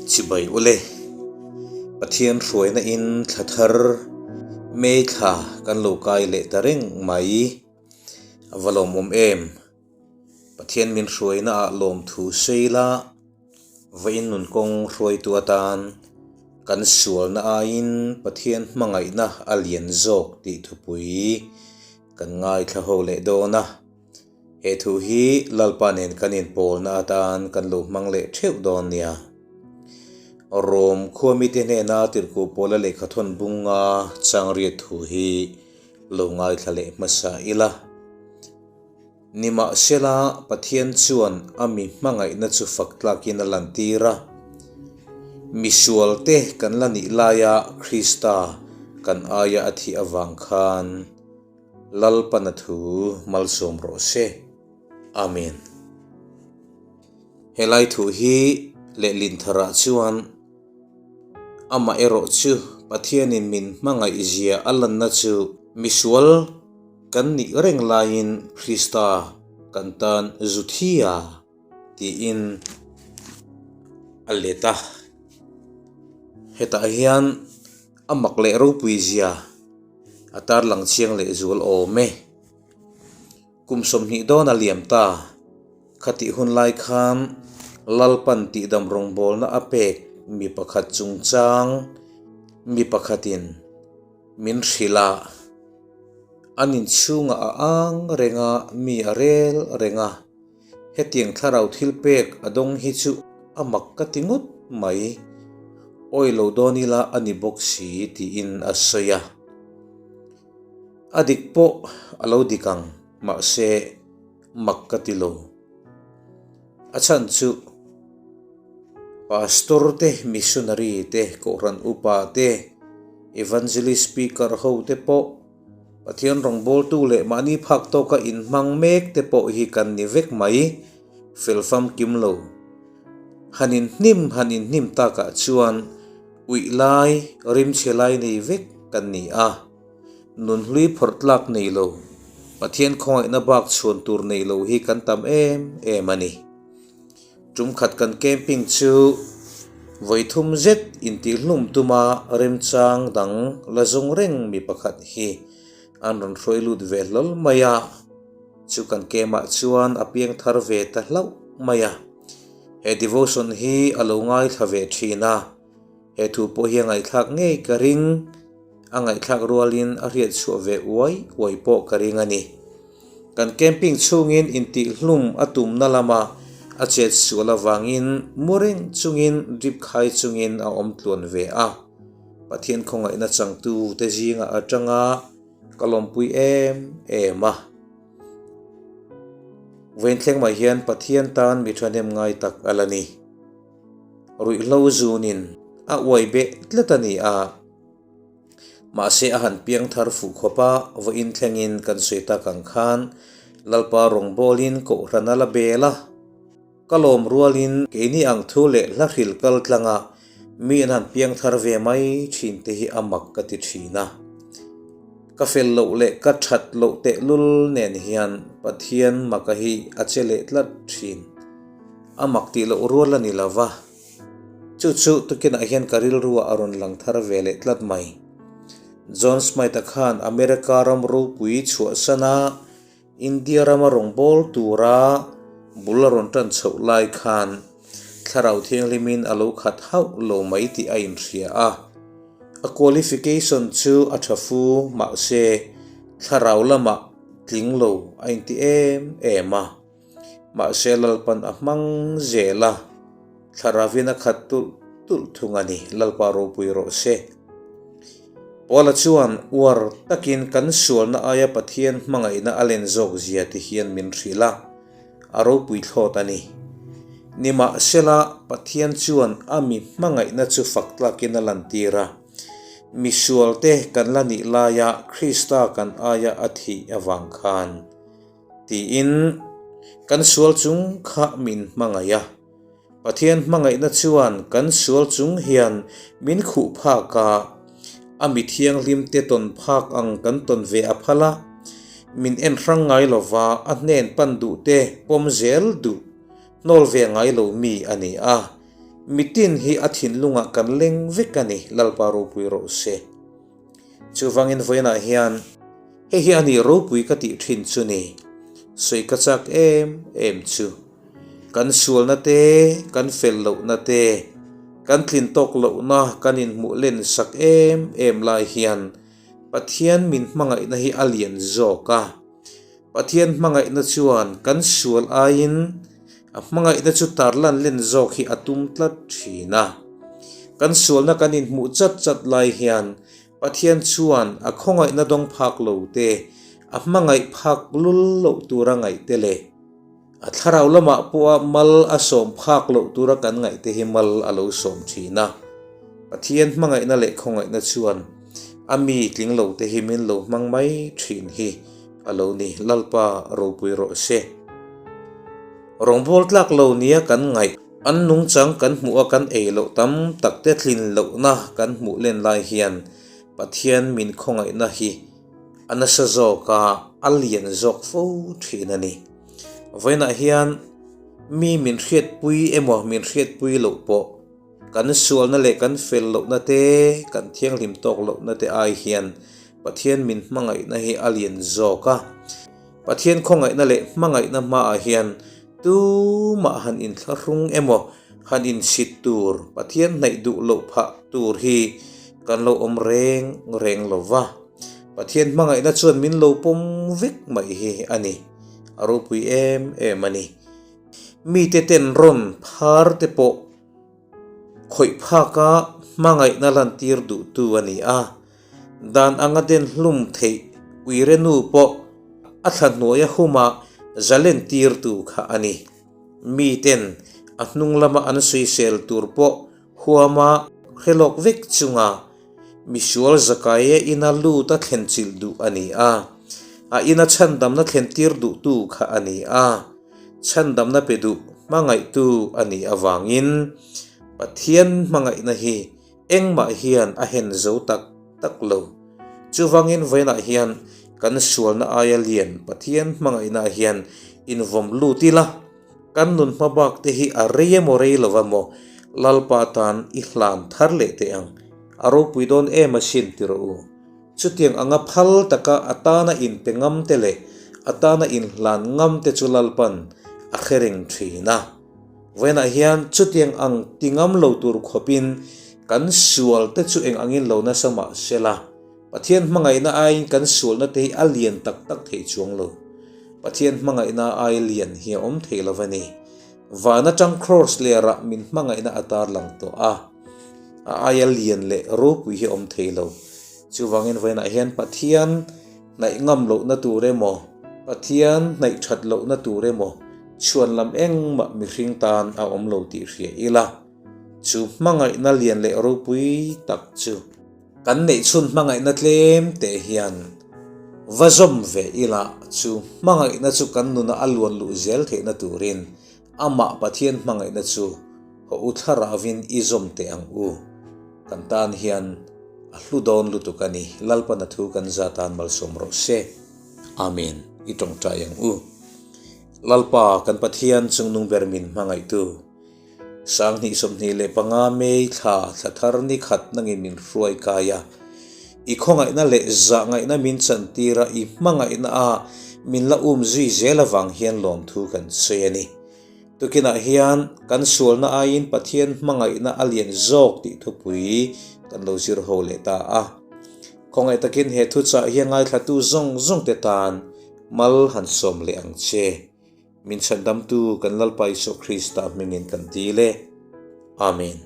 Chibai ule, Pathian hruaina in thla thar May thla kan lo kai leh ta reng mai. A va lawmawm em? Pathian min hruaina ah lawmthu sei la, vawiin nun kawng hruaitu atan kan sualna aiin Pathian hmangaihna a lian zawk tih thupui kan ngaithla ho leh dawn a. He thu hi Lalpa nen kan inpawlna atan kan lo hmang leh theuh dawn nia. Rom khua mite hnena tirhkuh pawla lehkhathawn bunga changriat thu hi lo ngaithla leh hmasa ila. Nimahsela, Pathian chuan a mi hmangaihna chu fak tlakin a lantir a. Misualte kan la nih laia Krista kan aia a thih avang khan, Lalpana thu malsawm rawh se. Amen. Helai thu hi lehlin tharah chuan amah erawh chu Pathianin min hmangaih zia a lanna chu misual kan nih reng laiin Krista kan tan zu thi a tiin a let a. Hetah hian a mak leh ropui zia a tarlang chiang leh zual awm e. Kum 20 dawn a liam ta. Khatih hun lai khan Lalpan tihdam rawngbawlna a pek mi pakhat chungchang mi pakhatin min hrilh a, an inchhungah a ang reng a, mi a rel reng a. Hetiang thlarau thil pek a dawng hi chu a mak ka ti ngawt mai. Awi lo dawn ila a ni bawk si tiin a sawi a. A dik pawh a lo dik ang, mahse mak ka ti lo. A chhan chu Pastor te, Missionary te, Kohhran Upa te, Evangelist Speaker ho te pawh Pathian rawngbawltu leh mahni phak tawka inhmang mek te pawh hi kan ni vek mai, fel famkim lo. Han inhnim han inhnim takah chuan uih lai, rimchhe lai nei vek kan ni a. Nunhlui phawrh tlak nei lo, Pathian khawngaihna bak chhuan tur nei lo hi kan tam em em a ni. Tum khat kan camping chu vawi thum zet intihhlum tuma remchang dang la zawng reng mi pakhat hi an rawn hruai lut ve hlawl mai a, chu kan camp ah chuan a piang thar ve ta hlauh mai a. He devotion hi a lo ngaithla ve thin a, he thu pawh hi a ngaihthlak ngei ka ring. A ngaihthlak rualin a hriat chhuah ve uai uai pawh ka ring a ni. Kan camping chhungin intihhlum a tumna lama a chet sual avangin mu reng chungin drip khai chungin a awm tluan ve a. Pathian khawngaihna changtu te zingah atanga ka lawmpui em em a. Vawiin thleng mai hian Pathian tan mi thahnem ngai tak a la ni. Ruihhlo zunin a uai beh tlat a ni a. Mahse a han piang thar fuh khawp a, vawiin thlengin kan sawi tak ang khan Lalpa rawngbawlin kohhran a la bel a. Ka lawm rualin keini ang thu leh hla hril kal tlanga mi an han piang thar ve mai thin te hi a mak ka ti thin a. Ka fel loh leh ka that loh tehlul nen hian Pathian maka hi a che leh tlat thin. A mak tih loh rual a ni lova. Chu chu tukinah hian ka rilruah a rawn lang thar ve leh tlat mai. John Smith-a khan America ram ropui chhuahsana India rama rawngbâwl tura bul a rawn ṭan chhoh lai khan Thlarau Thianghlimin a lo khat hauh lo mai tih a inhria a. A qualification chu a ṭha fu, mahse Thlarau lamah tling lo a inti em em a. Mahse Lalpan a hmang zel a, Thlaravin a khat tulh tulh thung a ni, Lalpa ropui rawh se. Paula chuan uar takin kan sualna aia Pathian hmangaihna a len zawk zia ti hian min hrilh a, a ropui thlawt a ni. Nimahsela, Pathian chuan a mi hmangaihna chu fak tlakin a lantir a, misualte kan la nih laia Krista kan aia a thih avang khan, Tiin kan sual chung kha min hmangaih a. Pathian hmangaihna chuan kan sual chung hian min khuh phak a, a mi thianghlim te tawn phak ang kan tawn ve a phal a, min en hrang ngai lova a hnen pan duh te pawm zel duh hnawl ve ngai lo mi a ni a. Mitin hi a thinlungah kan leng vek a ni, Lalpa ropui rawh se. Chuvangin vawiinah hian hei hi a ni ropui ka tih thin chu ni, sawi ka chak em em chu. Kan sualna te, kan fel lohna te, kan tlin tawk lohna kan inhmuh len sak em em lai hian Pathian min hmangaihna hi a lian zawk a. Pathian hmangaihna chuan kan sual aiin a hmangaihna chu tarlan len zawk hi a tum tlat thin a. Kan sualna kan inhmuh chat chat lai hian Pathian chuan a khawngaihna dawng phak lo te, a hmangaih phak lul loh tura ngaih te leh a thlarau lamah pawha mal a sawm phak loh tura kan ngaih te hi mal a lo sawm thin a. Pathian hmangaihna leh khawngaihna chuan a mi tling lo te hi min lo hmang mai thin hi a lo ni. Lalpa ropui rawh se. Rawngbâwl tlâk lo nia kan ngaih. An nungchang kan hmuh a kan ei loh tam tak te tlin lohna kan hmuh len lai hian Pathian min khawngaihna hi a nasa zawk a, a lian zawk fo thin a ni. Vawiinah hian mi min hriatpui emaw min hriatpui loh pawh kan sualna leh kan fel lohna te, kan thianghlim tawk lohna te ai hian Pathian min hmangaihna hi a lian zawk a. Pathian khawngaihna leh hmangaihna hmaah hian tumah han inthlahrung emaw han insit tur, Pathian hnaih duh loh phah tur hi kan lo awm reng reng lo va. Pathian hmangaihna chuan min lo pawm vek mai hi a ni. A ropui em em a ni. Mite ten rawn phar te pawh khawih phaka hmangaihna lantir duhtu a ni a. Dan anga den hlum theih uire nu pawh a thla hnuaia huma zalen tirtu kha a ni. Miten a hnung lama an sawisel tur pawh huama hre lawk vek chunga misual zakaia ina lut a thlen chilh duh a ni a, a ina chhandamna thlen tir duhtu kha a ni a, chhandamna pe duh hmangaihtu a nih avangin Pathian hmangaihna hi Engmah hian a hen zo tak tak lo. Chuvangin vawiinah hian kan sualna aia lian Pathian hmangaihnaah hian invawm lut ila, kan nun hma bak te hi a rei emaw rei lo emaw Lalpa tan i hlan thar leh teh ang. A ropui dawn em asin ti rawh u. Chutiang anga phal taka a tana inpe ngam te leh a tana inhlan ngam te chu Lalpan a hre reng thin a. Vawiinah hian chutiang ang ti ngam lo tur khawpin kan sual te chu eng angin lo nasa mah se la, Pathian hmangaihna aiin kan sualna te hi a lian tak tak thei chuang lo. Pathian hmangaihna ai lian hi a awm thei lo va ni. Van atang Kraws lerah min hmangaihna a tarlang tawh a, a aia lian leh ropui hi a awm thei lo. Chuvangin vawiinah hian Pathian hnaih ngam lohna tur emaw, Pathian hnaih that lohna tur emaw chhuan lam engmah mihring tan a awm lo tih hria ila, chu hmangaihna lian leh ropui tak chu kan neih chhun hmangaihna tlem teh hian va zawm ve ila, chu hmangaihna chu kan nuna a luan luh zel theihna turin amah Pathian hmangaihna chu haw u thlarauin i zawm teh ang u. Kan tan hian a hlu dawn lutuk a ni. Lalpana thu kan za tan malsawm rawh se. Amen. I tawngtai ang u. Lalpa kan Pathian chungnung ber min hmangaihtu. Sanghnih 25 May thla thla thar ni khat nangin min hruai kai a. I khawngaihna leh zahngaihna min chantir a, i hmangaihna a min la um zui zel avang hian lawmthu kan sawi a ni. Tukinah hian kan sualna aiin Pathian hmangaihna a lian zawk tih thupui kan lo zir ho leh ta a. Khawngaih takin he thuchah hi a ngaithlatu zawng zawng te tan mal han sawm leh ang che. Min chhandamtu kan Lalpa Isua Krista hmingin kan dil e. Amen.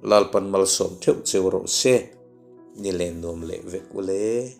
Lalpan malsawm theuh cheu rawh se. Ni len nuam leh vek ule.